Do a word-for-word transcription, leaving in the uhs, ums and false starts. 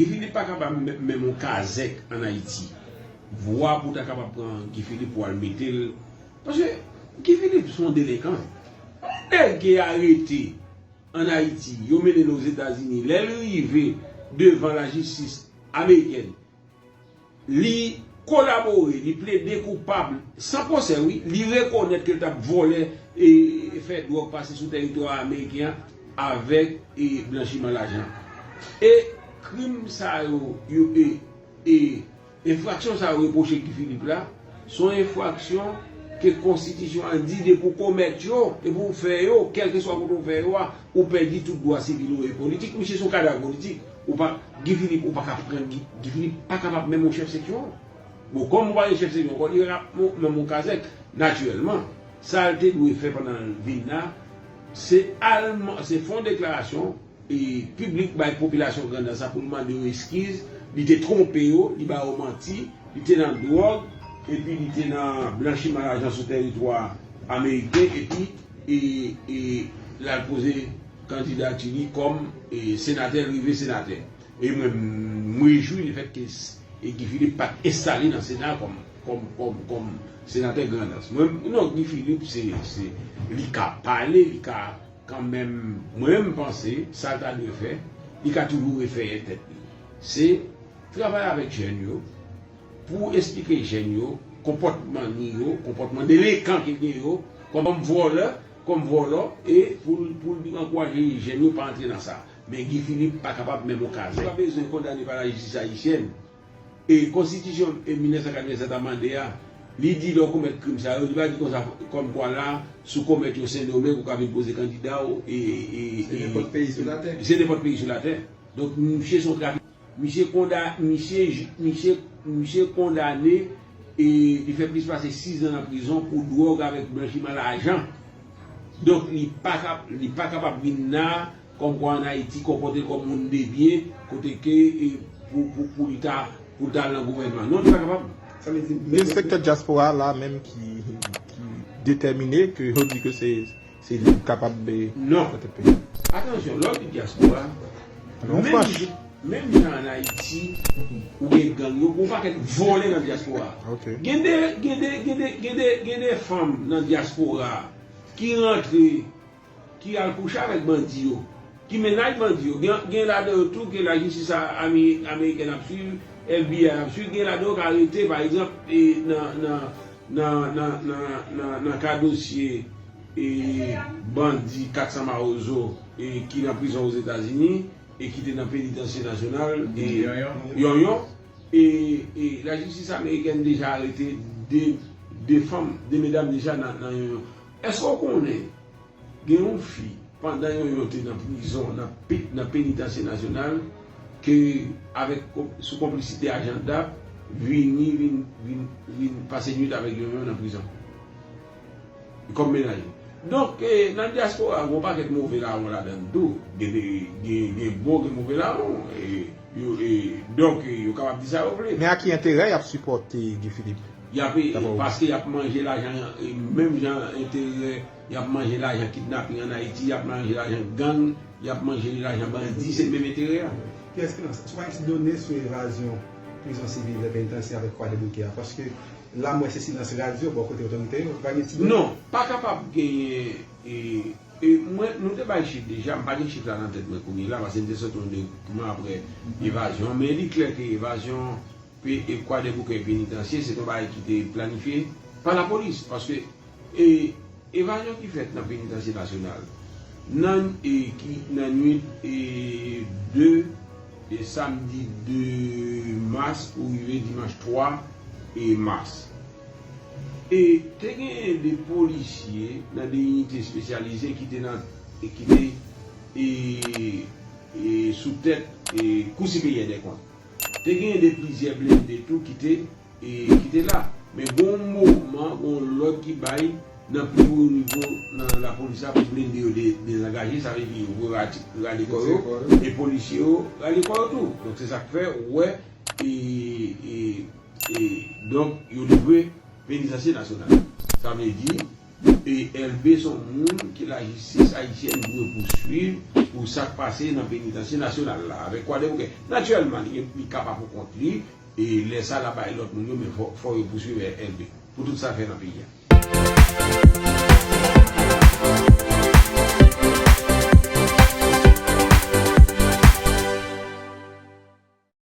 Guy Philippe pa kapab menm yon kazèk ann Ayiti. Vwa pou ta kapab pran Guy Philippe pou al mete l. Paske Guy Philippe se yon delenkan. Yon nèg ki arete ann Ayiti, yo mennen l Ozetazini. Lè l rive devan lajistis amerikèn, li kolabore, li plede koupab san pwosè, wi, li rekonèt ke l t ap vòlè e fè dwòg pase sou tèritwa ameriken an avèk e blanchiman lajan. E krim sa yo, yo e, e enfraksyon sa yo repwoche Guy Philippe la, se yon enfraksyon ke konstitisyon an di depi w komèt yo, depi w fè yo, kèlkeswa kote w fè yo a, ou pèdi tout dwa sivil ou e politik. Misye se yon kadav politik. Ou pa, Guy Philippe, ou pa ka pran Guy, Guy Philippe pa kapab menm yon chèf seksyon. Bon, kòm ou pa gen chèf seksyon ankò, li pa ka menm yon kazèk. Natirèlman, sa l te dwe fè pandan l vin la, se al, se fè yon deklarasyon e piblik bay popilasyon Grandans la pou l mande yo eskiz, li te twonpe yo, li ba yo manti, li te nan dwòg, epi li te nan blanchiman lajan sou tèritwa ameriken, epi e, e l al poze kandidati li kòm e senatè, l rive senatè. E mwen, m rejwi lefètke s- e Guy Philippe pa t enstale nan Sena kòm, kòm, kòm, kòm senatè Grandans. Mwen, non, Guy Philippe, se, se, li ka pale, li ka kanmenm, mwen, m panse, sa l ta dwe fè, li ka toujou refèyè tèt li. Se travay avèk jèn yo, pou esplike jèn yo konpòtman ni yo, konpòtman delenkan ke gen yo, kòm vòlè, kòm vòlò, e pou l, pou l ankouraje jèn yo pa antre nan sa. Men Guy Philippe pa kapab menm yon kazèk. Li pa bezwen kondane pa lajistis ayisyèn. E konstitisyon e mil nèf san katrevennsèt a mande a, li di lè w komèt krim sa yo, li pa di konsa kòmkwa la, si w komèt yo Sendomeng, ou ka vin poze kandida w, e, e, Se e, nenpòt peyi sou latè. Se nenpòt peyi sou latè. Donk, misye se yon trafi-, misye konda-, misye, misye, misye kondane e li fè plis pase sis zan nan prizon pou dwòg avèk blanchiman lajan. Donk, li pa kap-, li pa kapab vin la, kòmkwa ann Ayiti, konpòte l kòm moun de byen, kote ke, e, pou, pou, pou li ta, pou l ta al nan gouvènman. Non, li pa kapab. Sa vle di, men, men, Enspektè dyaspora la menm ki, ki detèmine, ke yo di ke se, se li ki kapab, e, Non. Pote peyi. Atansyon, lè w di dyaspora, Non, menm, Frans. Menm jan ann Ayiti, ou gen gang yo, gen yon pakèt vòlè nan dyaspora. Ok. Gen de, gen de, gen de, gen de, gen de fanm nan dyaspora ki rantre, ki al kouche avèk bandi yo, ki mennaj bandi yo. Gen, gen ladan yo tou ke lajistis a-, ame-, amerikèn ap swiv, F B I ap swiv, gen ladan yo k arete, pa egzanp, e, nan, nan, nan ka dosye, e, bandi kat san Mawozo, e, ki nan prizon Ozetazini, e ki te nan penitansye nasyonal, e, Yonyon. Yonyon. E, e lajistis amerikèn deja arete de, de fanm, de medam deja nan, nan Yonyon. Èske w konnen gen yon fi, pandan Yonyon te nan prizon, nan pe-, nan penitansye nasyonal, ke avèk, sou konplisite ajan dap, vini, vin, vin, vin pase nwit avèk Yonyon nan prizon kòm mennaj. Donk, e, nan dyaspora, gen yon pakèt move lawon ladan l tou. Gen de, gen, gen bon, gen move lawon. E, yo, e, donk, e, yo kapab di sa yo vle. Men a ki enterè y ap sipòte Guy Philippe? Y ap, e, Dabò. Paske y ap manje lajan, e, menm jan enterè, y ap manje lajan kidnaping ann Ayiti, y ap manje lajan gang, y ap manje lajan bandi, se menm enterè a. Pyès Finans, si w pa gen ti done sou evazyon prizon sivil e penitansye avèk Kwadèboukè a, paske la, m wè se silans radyo bò kote otorite yo. Pa gen ti done? Non, pa kapab genyen, e, e mwen, nou te bay chif deja, m pa gen chif la nan tèt mwen kounye la, paske m te sot yon de dokiman apre evazyon, men li klè ke evazyon pe-, e Kwadèboukè e penitansye, se te yon bagay ki te planifye pa lapolis, paske, e, evazyon ki fèt nan penitansye nasyonal, nan, e, ki, nan nwit, e, de, e, samdi de mas pou rive dimanch twa, e, mas. E te genyen de polisye nan de inite espesyalize ki te nan, e, ki te, e, e, sou tèt, e, Kou Siperyè dè Kont. Te genyen de plizyè blende tou ki te, e, ki te la. Men gen yon moman, gen yon lòd ki bay nan pi wo nivo nan lapolis la pou blende yo de-, dezangaje, sa vle di yo rati-, rale kò yo, e polisye yo rale kò yo tou. Donk se sa k fè ou wè, e, e, e, donk yo livre penitansye nasyonal. Sa vle di, e Elbé se yon moun ke lajistis ayisyèn dwe pouswiv, pou sa k pase nan penitansye nasyonal la avèk Kwadèboukè. Natirèlman, li, li ka pa pou kont li, e lè sa l ap bay lòt moun yo, men fò, fò yo pouswiv L B pou tout sa l fè nan peyi a.